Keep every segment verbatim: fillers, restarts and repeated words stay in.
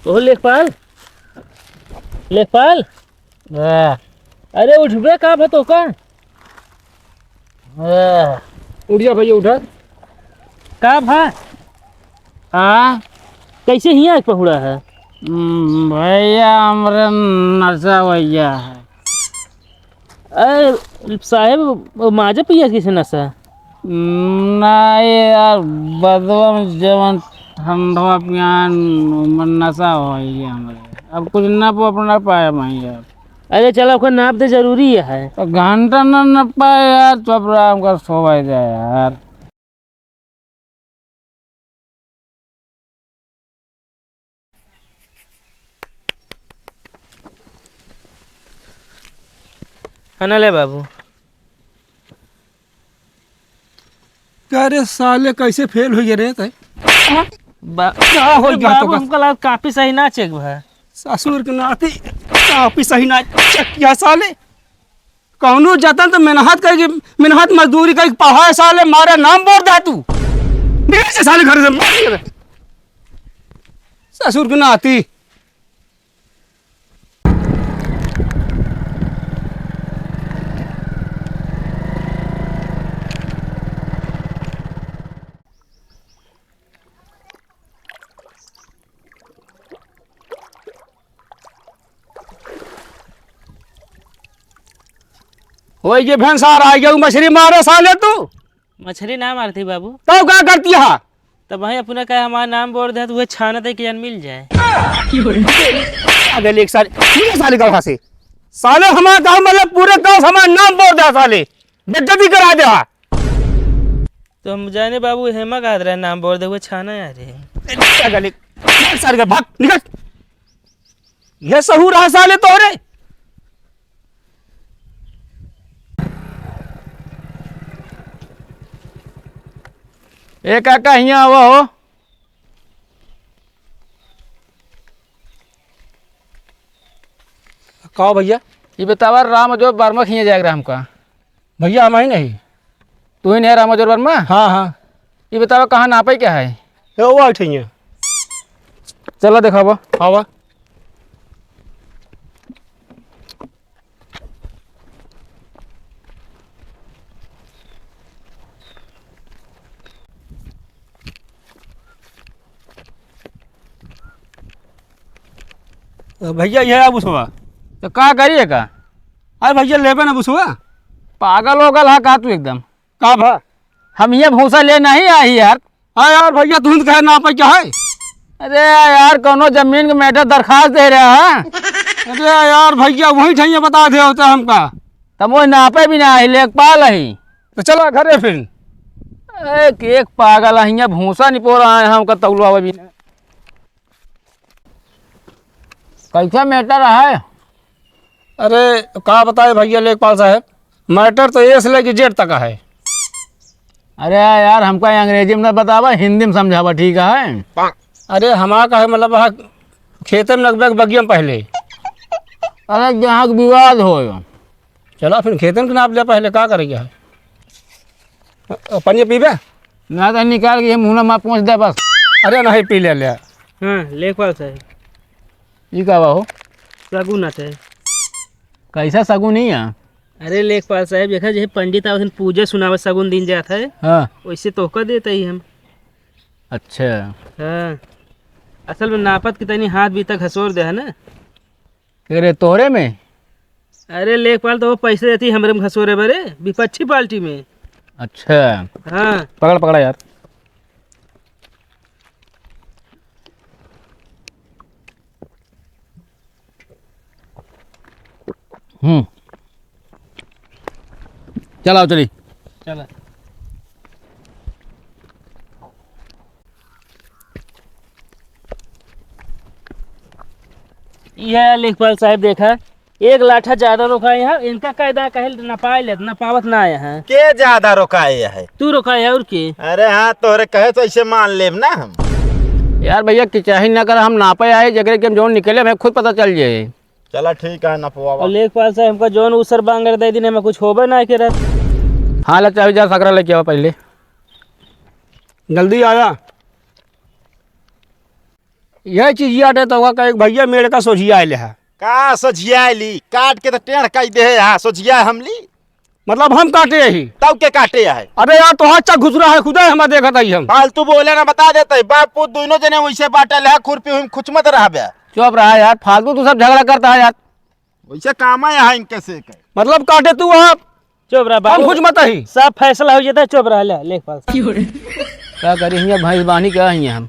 ओ लेखपाल, लेखपाल। ए। अरे उठबे, का भा तोका? ए। उठ जा भैया, उठा। का भा? हाँ? कैसे हियाँ आके पहुड़ा है? हम्म, भैया, हमरे नशा भैया है। अरे साहेब, वो माजा पिया कैसे नशा? नहीं यार, बदवा में जवन ठंडवा पियान, ओमन नशा होइ गया हमरे। अब कुछ नाप वाप ना पाए मैं यार। अरे चला, ओकर नाप दे, जरूरी है। तो घंटा ना, ना पाए यार, चुप रहा, हमका सोवाई दे यार। खाना ले बाबू। का रे साले, कैसे फेल होइ गए रे तै? बा-, का हो अरे गया बाबू, तोका? हमका लगा कापी सही ना चेक भा। ससुर के नाती, कापी सही ना चेक किया साले। कौनो जतन तो मेहनत करके, मेहनत मजदूरी करके पढ़ाए साले, मारे नाम बोर दे तू। निकल जा साले घर से, मार दे। ससुर के नाती। ओए, ये भैंसार आ गया, मछली मारे साले तू। मछली ना मारती बाबू। तब का करती है? तब भाई अपने का हमारा नाम बोल दे तो वह छानत है कि जन मिल जाए। अबे लेक साले, पूरे साले गाँव से। साले हमारे गाँव मतलब पूरे गाँव से हमारा नाम बोल दे साले। बेइज्जती करा दे। तो हम जाने बाबू हेमा का रहे नाम बोल दे, वो छाना यार है। चल, चल, निकल, सारे घर भाग, निकल। ये सहूर रहा साले तोरे। ए काका, हियाँ आवा हो। का भैया? ये बतावा, राम जो बर्मा खिया जाएगा हमका। भैया, हम ही नहीं। तू ही नहीं राम अजोर वर्मा? हाँ, हाँ। ये बतावा, कहाँ नापे क्या है? ए, वो बैठे हैं। चला देखावा। आवा। भैया, ये है बुसवा। तो का करिए का? अरे भैया, लेबे ना बुसवा। पागल हो गल हा का तू एकदम? का भा? हम ये भूसा ले नहीं आई यार। हाँ यार भैया, तुम कहे ना पे क्या है? अरे यार, कोनो जमीन के matter दरखास्त दे रहा है। अरे यार भैया, वही ठइया बता दे होता हमका। तब वो नापे भी ना है, लेखपाल है। तो चला घरे फिर। एक, एक पागल है, यहाँ भूसा निपोरा है, हमका तौलवा भी ना। कैसा matter है? अरे, का बताए भैया लेखपाल साहब, matter तो A से लेके Z तक है। अरे यार, हमका अंग्रेजी में ना बतावा, हिंदी में समझावा, ठीक है? अरे, हमारा का है, मतलब, वहाँ खेते में नगबे के बगिया में पहले। अरे, जहाँ के विवाद हो। चला, फिर खेतन के नाप लिया पहले, का करेगा? अ, पनिया पीबे? ना तो निकाल के ये मुँह में पहुँच दे बस। अरे, नहीं, पी ले, ले। हाँ, लेखपाल साहब। ई का बा हो? सगुन आते। कैसा सगुन ही है? अरे, लेखपाल साहब, देखा, जैसे पंडित आवत हैं, पूजे सुनावत सगुन दिन जात है, हाँ। वैसे तोहका देते ही हम। अच्छा। हाँ। असल में नापत के तनी हाथ बीता घसोर दे है ना। अरे, तोहरे में? अरे, लेखपाल तो वो पैसे देती हमरे में घसोरे बरे, विपक्षी पार्टी में। अच्छा। हाँ। पकड़, पकड़ा यार। हम्म। चल, आओ, चली। चला। यह लेखपाल साहब देखा, एक लाठा ज्यादा रोकाए हैं, इनका कायदा कहे नपाए ले, नपावत ना आया है। के ज्यादा रोकाए है? तू रोकाए है और के? अरे हाँ, तोहरे कहे तो ऐसे मान लेब ना हम। यार भैया, किचाही ना कर, हम नापे आए, जगह के हम जौन निकले, हमें खुद पता चल जाए। चला ठीक है, नपवावा। और लेखपाल साहब, हमका जौन उसर बांगर दे दिन, हमें कुछ होबे ना करे। हाँ, ले चाबी जा, सकरा लेके आवा पहले। जल्दी आया। यह चीज याद है तो का एक भैया मेड़ का सोझिया आइल है। का सोझिया आइली? काट के तो टेढ़ कई दे है, हाँ, सोझिया हम ली। मतलब हम काटे ही। तब के काटे है? अरे यार, तोहार चक घुसरा है, खुदा हमार देखत आई हम। फालतू बोले ना, बता देते ही, बाप पूत दोनों जने वैसे बाटल है, खुरपी हुई खुच मत रहबे। चुप रहा यार, फालतू तू सब झगड़ा करता है यार। वैसे काम है यहाँ इनके से के। मतलब काटे तू आप? चुप रह हम बाबू। कुछ मत ही। सब फैसला हो जाता है, चुप रह ले, लेखपाल साहब। का करी हियाँ भैंस बानी का हियाँ हम?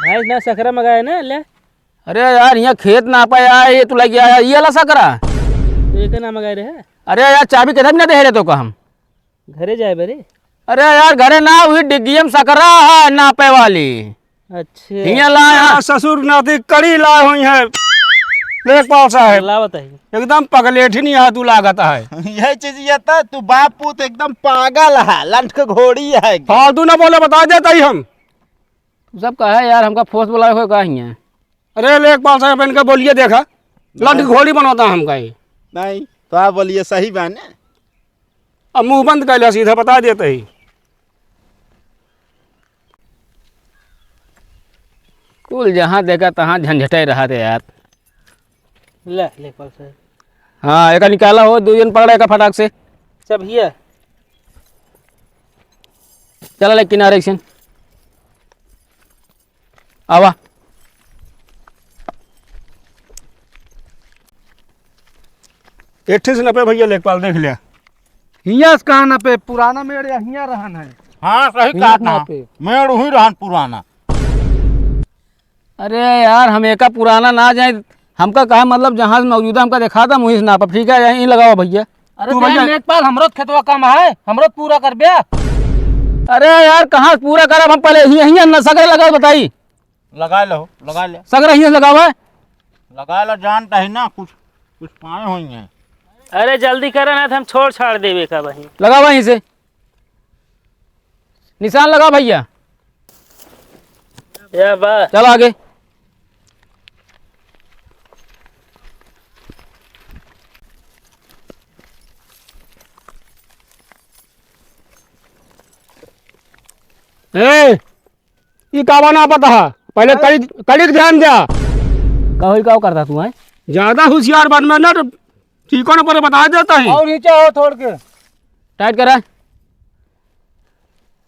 भैंस ना सकरा मंगाए ना ले। अरे यार, हियाँ खेत नापे आए, ये तू लगे आया, ये ला सकरा। तो एक ना मंगाए रहे। अरे यार, चाबी किधर भी ना दे रहे तो का हम? घरे जाए बरे। अरे यार, घरे ना, वही डिग्गियम सकरा है नापे वाली। अच्छा। हियाँ लाया। आ, ससुर नाती कड़ी लाए हुई है। लेखपाल साहब। लावत है। एकदम पगलेठी नहीं है, तू लागत है। यही चीज ये था, तू बाप पूत एकदम पागल है, लंठ के घोड़ी है। फालतू ना बोले, बता देता ही हम। तू सब कहे यार, हमका फोर्स बुलाए हुए का हियाँ? अरे लेखपाल साहब, इनका बोलिए देखा, लंठ की घोड़ी बनाता हमका ये। नहीं, तो आप बोलिए, सही बात है। अब मुंह बंद कर लिया, सीधा बता देते ही। कुल जहाँ देखा तहाँ झंझटे रहा थे यार। ले, लेखपाल साहब। हाँ, एका निकाला हो, दो जन पकड़ा एका फटाक से। सब हिया। चला ले किनारे एक से। आवा। एक ठे से नपे भैया लेखपाल देख लिया। हियाँ से कहाँ नपे, पुराना मेड़ या हियाँ रहन है। हाँ, सही हियाँ कहा था। नपे। मेड़ वही रहन पुराना। अरे यार, हम एका पुराना ना जाए, हमका कहा मतलब जहाँ से मौजूदा हमका देखा था, वहीं से नापब, ठीक है, यहीं लगावा भैया। अरे तू भैया लेखपाल, हमरो तो खेतवा कम है, हमरो तो पूरा कर बे। अरे यार, कहाँ से पूरा करब हम, पहले यहीं, यहीं न सकरे लगा बताई। लगा लो, लगा ले। सगरा हियाँ से लगावा है। लगा लो, जानता है ना, कुछ, कुछ पाए होइहैं। अरे जल्दी करा ना, तो हम छोड़ छाड़ देबे का वहीं। लगावा यहीं से। निशान लगा भैया। या बा। चल आगे। ए, ई कावा नापत हा? पहले अरे। कड़ी, कड़ी ध्यान द्या। का होई, का करता तू, हैं? ज्यादा होशियार बन में ना तो ठीकन पर बता देता ही। और नीचे हो थोड़ के। टाइट करा।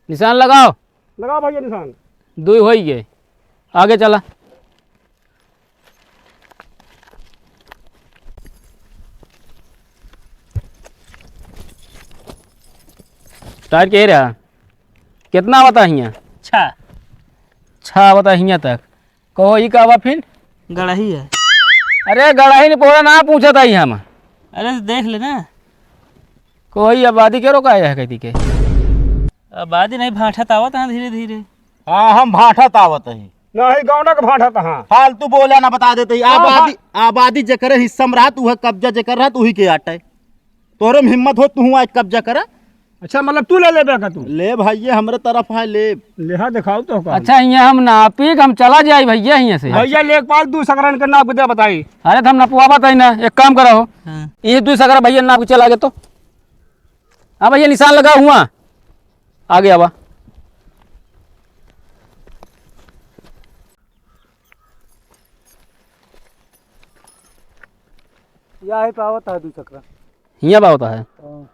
निशान लगाओ। लगाओ भैया निशान। दुई होई गए। आगे चला। टाइट के रहा। कितना बता हियाँ? छः। छः बता हियाँ तक। कहो, ई का बा फिर? गड़ही है। अरे, गड़ही नहीं, पूरा ना पूछत ही हम। अरे, तो देख ले ना। कहो, ई आबादी के रोका है, कहती के? आबादी नहीं, भांठत आवत हैं धीरे धीरे। हाँ, हम भांठत आवत ही। नहीं, गौना के भांठत, हाँ। फालतू बोला ना, बता देते ही। हाँ, आबादी, हाँ। आबादी जेकरे हिस्सा में रहत, उहे कब्जा जेकर रहत, उही के आटे। तोहरे में हिम्मत हो, तू आज कब्जा करा। अच्छा, मतलब तू ले लेबे का तू? ले भैया, हमरे तरफ है, ले। लेहा दिखाओ तो का। अच्छा, हियाँ हम नापी के हम चला जाई भैया हियाँ से। भैया लेखपाल दू सकरन के नाप के दे बताई। अरे तो हम नपवावत ही ना, एक काम करा हो। हाँ। ये दू सकरा भैया नाप के चला गए तो। हाँ भैया, निशान लगा हुआ। आगे आवा। या है पावत है दू सकरा। हियाँ बा होता है। हाँ।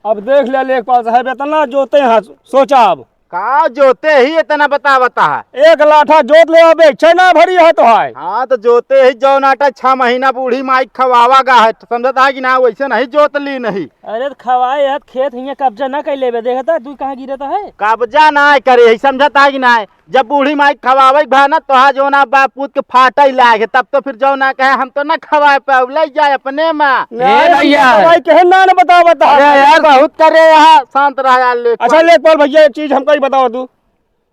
अब देख ले लेखपाल साहब, इतना जोते हैं, सोचा अब। का जोते ही इतना बतावता है? एक लाठा जोत ले, अब इच्छा ना भरी है तो है। हाँ, तो जोते ही जौन आटा छह महीना बूढ़ी माई खवावा गा है, समझता है कि ना? वैसे नहीं जोत ली नहीं। अरे तो खवाए है, खेत हियाँ कब्जा ना कर लेबे, देखता है तू कहाँ गिरता है। कब्जा ना करे है, समझता है कि ना? जब बूढ़ी माई खवावे के भा ना, तोहा जौन आ बाप पूत के फाटै लागे, तब तो फिर जौन आ कहे, "हम तो ना खवाए पाउब, ले जाए अपने माँ।" ए नहीं, भैया। भाई कहे ना, ना बतावा, बतावा। अरे यार, बहुत करे यहाँ, शांत रहा यार, लेखपाल। अच्छा, लेखपाल भैया, एक चीज हमका ही बतावा तू,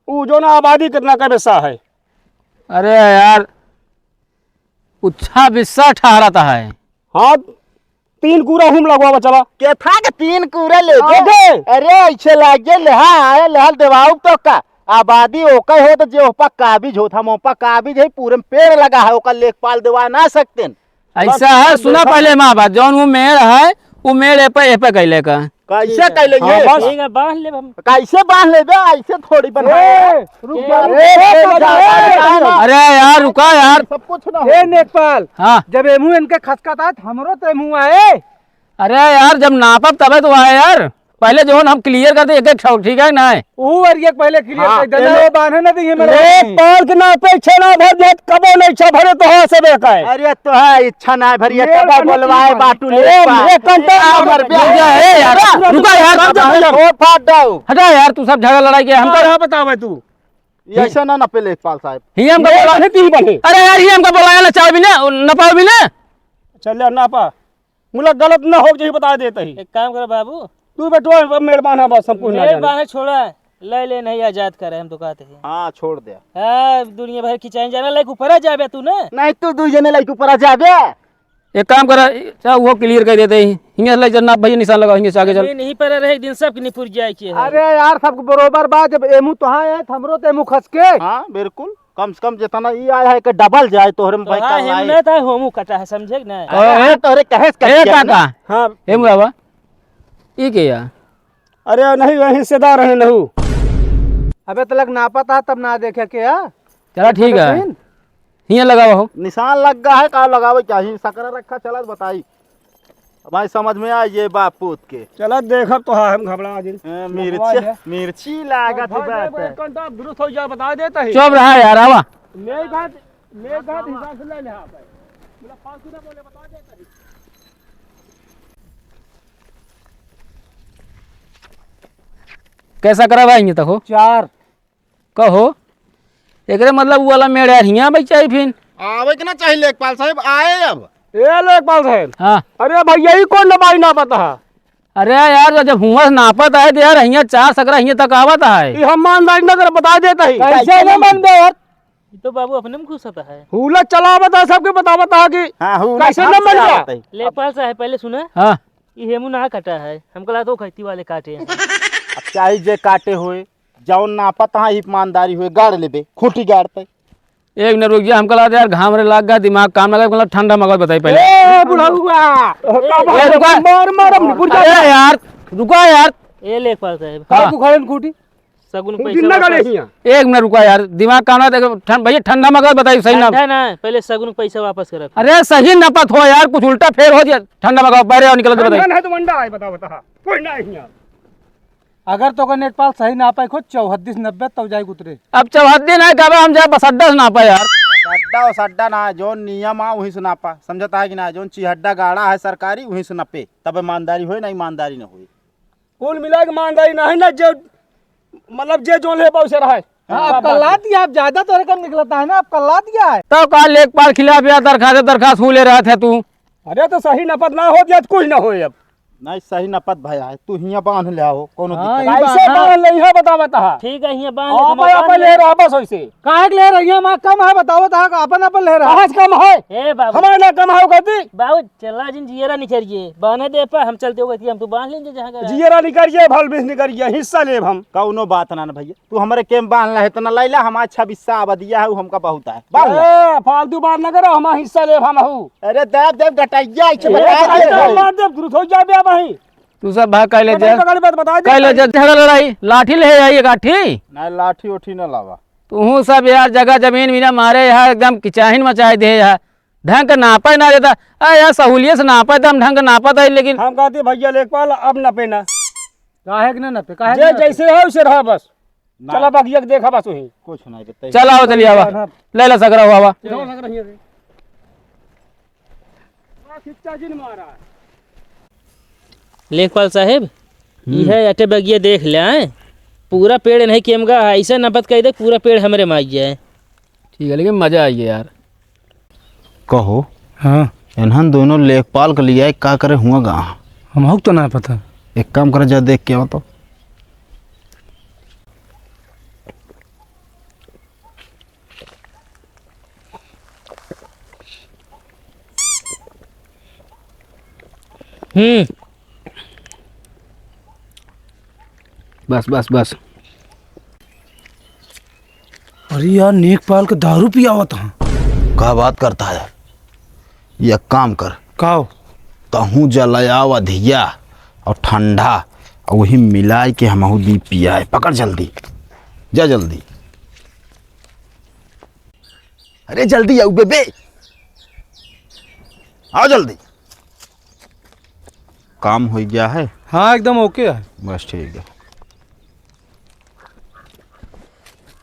ऊ जौन आबादी कितना का हिस्सा है? अरे यार, उच्छा बिस्सा ठहरता है। हाँ, तीन कूरा हम लगवावा चला। केथा के तीन कूरा ले दे। आगे। अरे ऐसे लागे लेहा आए, लेहा देवाऊ तो का? आबादी ओकर हो तो जे ओपा काबिज होत, हम ओपा काबिज है, पूरे में पेड़ लगा है, ओकर लेखपाल देवा ना सकते हैं। ऐसा बस है, हम सुना देखा। पहले माँ बात, जौन वो मेड़ है, वो मेड़ ए पे, ए पे कैले का। कैसे कैले हाँ, ये? बस। ठीक है, बांध ले हम। कैसे बांध लेबे? ऐसे थोड़ी बनाए। ए, रुक जा, ए, रुक जा, ए, रुक जा। अरे यार, रुका यार। सब कुछ ना हो। ए नेकपाल, हाँ। जब एमू इनके खसका था, हमरो तो एमू आए। अरे यार, जब नापब तबे तो आए यार। पहले जौन हम clear कर दे एक एक ठो, ठीक है ना? ऊ अरिया के पहले clear हाँ, कर दे, ए ना, ले-, वो बांधे ना दिए मेरे लेकपाल के नापे छेना भर जात, कबो नहीं छा भरे तो हाँ से बेकाए। अरे तो है, इच्छा ना है भरिया, लेकपाल कबो बोलवाए नहीं। बाटू ए, लेकपाल। एक घंटा ए, भर रुका, ए यार, रुका यार। ओ, फाट दो। हटा यार, तू सब झगड़ा लड़ाई के हमका हाँ, बतावे तू। ये ऐसा ना नापे लेकपाल साहब। ही हमका ये बोला। बने, तू ही बने। अरे यार, ही हमका बोलाया ना, चाव भी ना, नपाव भी ना। चल ले, नापा। मुला गलत ना हो, यही बता देता ही। एक काम करो बाबू। तू बेटो, अब मेड़ बांधा बस, हम कुछ ना मेड़ जाने। बांधे छोड़ा, ले ले नहीं आजाद करे, हम तो कहते हैं। हाँ, छोड़ दे। हाँ, दुनिया भर की चाहे जाना, लाइक ऊपर आ जाबे तू ना। नहीं, तू दू जने लाइक ऊपर आ जाबे। एक काम करा, चाहे वो clear कर देते ही। हिंगे ले जन्ना भैया निशान लगाओ, हिंगे से आगे चल। नहीं, नहीं पर रहे, एक दिन सब की निपुर जाए के है। अरे यार, सबको बरोबर बा, जब एमू तो हाँ है, हमरो तो एमू खसके। हाँ, बिल्कुल। कम से कम जितना ई आया है, कि double जाए तोहरे में तो भाई हाँ, कल आए। हिम्मत है, होमू कटा है, समझे कि नहीं? अरे हाँ, तोहरे कहे से ए कट गया काका। ना। हाँ। ए मुरावा, ई के या? अरे नहीं, वही हिस्सेदार है नहू। अबे तलक नापत आ, तब ना देखे के या? चला ठीक है। हियाँ लगावा हो। निशान लग गया है, का लगावे चाहिए? सकरा रखा, चला बताई। हमारी समझ में आई ये बाप पूत के। चला देखब तो हाँ, हम घबरा जिन। ए, मिर्ची, लगवा दे। मिर्ची लागत भाई, बात भाई, है। कौन सा दुरुस्त हो जा, बता देता ही। चुप रहा यार, आवा। मेरे बात, मेरे बात हिसाब से ले ले, हाँ भाई। बोला, फालतू ना बोले, बता देता ही। कैसा करा भाई, ये तक हो? चार। कहो, एकरे मतलब उ वाला मेड़ यार हियाँ बचाई फिन। आवे के ना चाहिए लेखपाल साहब, आए अब। ए लेखपाल साहब। हाँ। अरे भैया, ई कौन दवाई नापत है? अरे यार, जब हुआँ से नापत है तो यार हियाँ चार सकरा हियाँ तक आवत है। ई हम ईमानदारी ना करे, बता देता ही। कैसे ना मानबे यार? ई तो बाबू अपने में घुसत है। हुला चलावत है, सबके बतावत है कि हाँ, हुला कैसे ना मानबे? लेखपाल साहब, पहले सुना। हाँ। ई हेमू ना काटा है, हमका लागत हो खेती वाले काटे हैं। अब चाहे जे काटे होए, जौन नापत हाँ ईमानदारी होए, गाड़ लेबे, खूंटी गाड़ते। एक मिनट रुक जा, हमका लागत यार घाम रे लाग गया, दिमाग काम लगा, मतलब ठंडा मगज बताई पहले। ए बुढ़उआ, ए, रुका। मार मार हम निपुर अरे जाए। यार, रुका यार। ए लेखपाल साहब। का हाँ। बुखारन खूंटी? सगुन खूंटी पैसा ना गाड़े वापस। हियाँ। एक मिनट रुका यार, दिमाग काम ना, देखो, ठंड, भैया ठंडा मगज बताई सही ना। ठंडा ना, पहले सगुन पैसा वापस कर। अरे सही नापत हो यार, कुछ उल्टा फेर हो दिया, ठंडा मगज बाहर आओ, निकल के बताई। ठंडा नहीं तो मंडा है, बता, बता। कोई ना है हियाँ। अगर तो का नेकपाल सही नापे खुद चौहद्दी से नब्बे तब जाए उतरे। अब चौहद्दी नहीं कहबे, हम जाए बस अड्डा से नापे यार। बस अड्डा, उस अड्डा ना, जौन नियम आ वहीं से नापा, समझता है कि ना? जौन चिहड्डा गाड़ा है सरकारी वहीं से नापे, तब ईमानदारी होए ना, ईमानदारी ना होए। कुल मिला के ईमानदारी ना है ना, जे मतलब जे जौन है पाउसे रहा है। हाँ, आप कल्ला दिया, आप ज्यादा तोरे कम निकलता है ना, आप कल्ला दिया है। तो का लेखपाल खिलाफ या दरखास्त, दरखास्त हूँ ले रहा था तू? अरे तो सही नपत ना हो दिया तो कुछ ना होए अब। नहीं, सही नपत भया है, तू हियाँ बांध ले आओ, कोनो हाँ, दिक्कत ई नहीं। कैसे बांध बांध ले, यहाँ बता, बता। ठीक है, हियाँ बांध ले, आप हम अपन बांध ले ले। रहा बस वैसे। काहे के ले रही है, माँ कम है, बताओ तो, अपन अपन ले रहा। कहाँ से कम है? ए बाबू। हमारे ना कम है, कहती। बाबू, चला जिन जियरा निकरिए, बांधे दे पा, हम चलते हो गए, हम तो बांध लेंगे जहाँ का। जियरा निकरिए, भल बीस निकरिए, हिस्सा लेब हम। कौनो बात ना, ना भैया, तू हमरे के में बांध ला, इतना लैला, हमार छब्बीस आबादिया है, उ हमका बहुत है। बांध ला। ए, फालतू बात ना करो, हमार हिस्सा लेब हम हऊ। अरे देव, देव, गटैया, इच्छे ए, बता दे गटैया भाई। मार देब, दुरुस्त हो जाबे अब वहीं। तू सब भाग, काहे ले जा? पकड़, पकड़, बात बता दे काहे ले भाई। जा? झगड़ा लड़ाई, लाठी ले आई, एक लाठी। ना, लाठी ओठी ना लावा। तू सब यार, जगह जमीन बिना मारे यार, एकदम किचाहिन मचाए दे यार। ढंग के नापे ना देता। अरे यार, सहूलियत से नापे तो हम ढंग के नापत है, लेकिन हम कहते भैया लेखपाल अब नपे ना। काहे के ना नपे? काहे जे ना नपे? जैसे है उसे रहा बस। ना। चला बगिया के देखा बस वही। कुछ नहीं बताइए। चल आओ, चलिए आवा। हाँ। ले ला सकरा हुआ, आवा। उठाओ सकरा हियाँ से। बड़ा खिच्चा जिन मारा। लेखपाल साहेब, हम्म। इहे अटे बगिया देख ले, आए। पूरा पेड़ नहीं केमगा है, ऐसे नपत कह दे, पूरा पेड़ हमरे में आई है। ठीक है, लेकिन मजा आई है यार। कहो। हाँ। इन्हन दोनों लेखपाल के लिए का करे हुआ गा? हमहू तो ना पता। एक काम करे, जा देख के आओ तो। हम्म। बस, बस, बस। अरे यार, नेकपाल के दारू पियावत हाँ। का बात करता है? ये काम कर। का हो? तहूँ जलाया अधिया और ठंडा, और वही मिलाए के हमहू दी पियाए। पकड़ जल्दी, जा जल्दी। अरे जल्दी आउ बे, बे। आओ जल्दी। काम होइ गया है? हाँ, एकदम OK है। बस ठीक है।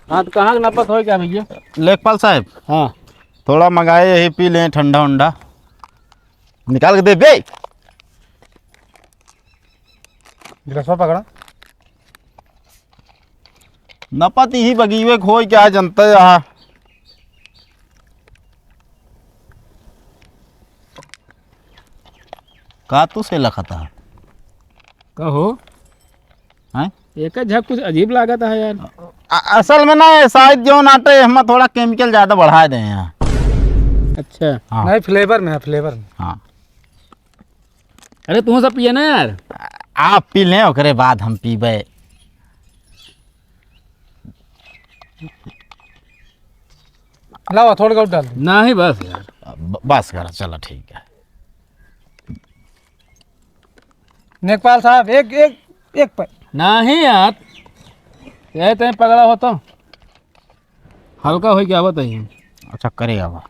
हाँ, तो कहाँ के नपत होइ गया भैया? लेखपाल साहब। हाँ। थोड़ा मंगाए, यही पी लें, ठंडा उंडा। निकाल के दे बे। गिलासवा पकड़ा। नपत ही बगीवे खोई क्या जनता यहाँ। का तू से लखता है? का हो? हैं? एक झक कुछ अजीब लागत है यार। अ-, असल में ना, ये शायद जौन आटे, हम थोड़ा chemical ज्यादा बढ़ा दे हैं। अच्छा। हाँ। नहीं, flavor में है, flavor में। हाँ। अरे, तू सब पिए ना यार। आप पी लें, ओकरे बाद हम पीबे। लावा, थोड़ा और डाल दे। नहीं, बस यार। ब-, बस करा, चला, ठीक है। लेखपाल साहब, एक, एक, एक पे। नहीं यार, यही तय पकड़ा हो तो। हल्का होइ गया, बताइए। अच्छा, करे आवा।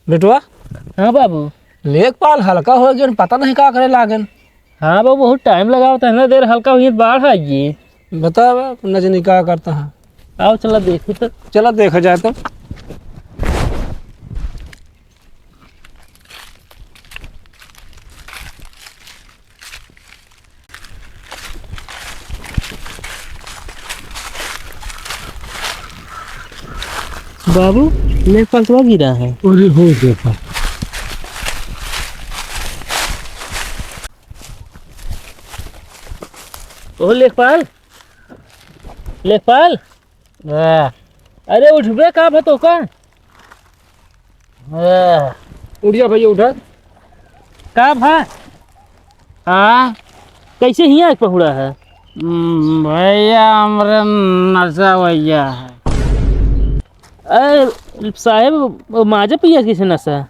बेटवा। हाँ बाबू। लेखपाल हल्का होइ गयन, पता नहीं का करे लागन। हाँ बाबू, बहुत time लगावत है ना, देर हल्का हुई तो बाढ़ आइगी। बता बा, नजनी का करता है। आओ, चला देखी तो। चला देखा जाए तो। बाबू, लेखपाल तो गिरा है। अरे हो देखा। ओ लेखपाल, लेखपाल। ए। अरे उठबे का भा तोका? ए। उठ जा भैया, उठा। का भा? हाँ? कैसे हियाँ आके पहुड़ा है? हम्म, भैया, हमरे नशा भैया है। अरे साहेब, वो माजा पिया कैसे नशा?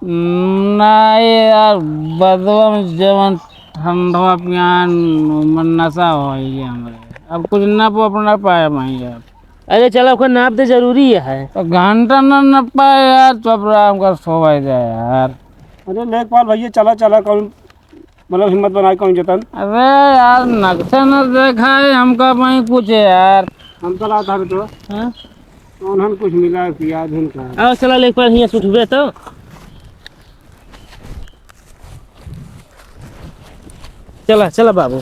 नहीं यार, बदवा में जवन ठंडवा पियान, ओमन नशा होइ गया हमरे। अब कुछ नाप वाप ना पाए भाई यार। अरे चला, ओकर नाप दे, जरूरी है। तो घंटा ना नाप पाए यार, चुप रहा, हमका सोवाई दे यार। अरे लेखपाल भैया, चला, चला, कौन, मतलब, हिम्मत बनाए, कौन जतन। अरे यार, नक्शा न देखा है हमका, भाई, कुछ है यार। हमका लगा था बेटवा। हाँ? उन्हन कुछ मिला है, पिया धुन का। आओ, चला, लेखपाल, हियाँ से उठबे तो। चला, चला बाबू।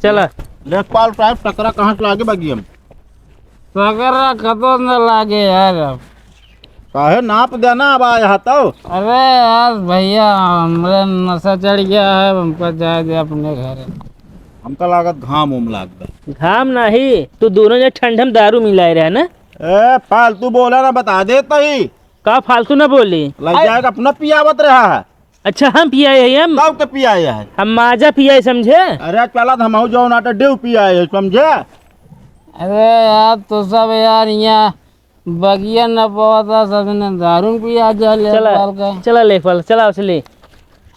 चला। लेखपाल साहब, टकरा कहाँ से लागे बगिया में? टकरा कतो न लागे यार अब। काहे नाप देना अब आया है तो? अरे यार भैया, हमरे नशा चढ़ गया है, हमको जाए दे अपने घर। हमका लागत घाम उम लाग गया। घाम नहीं, तू दोनों ने ठंड में दारू मिलाए रहे ना? ए, फालतू बोला ना, बता देत ही। का फालतू ना बोली? लग जाएगा, अपना पियावत रहा है। अच्छा, हम पियाए हैं हम? कब के पियाए है? हम माजा पियाए, समझे? अरे चला, तो हमहू जौन आटा डेव पियाए है, समझे? अरे यार, तो सब यार यहाँ बगिया न पवता, सब ने दारू पिया जा ले चला, बाल का। चला लेखपाल, चला उछली।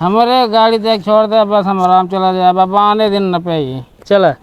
हमरे गाड़ी देख छोड़ दे, बस हम आराम चला जाए, बाबा आने दिन न पे ही। चला।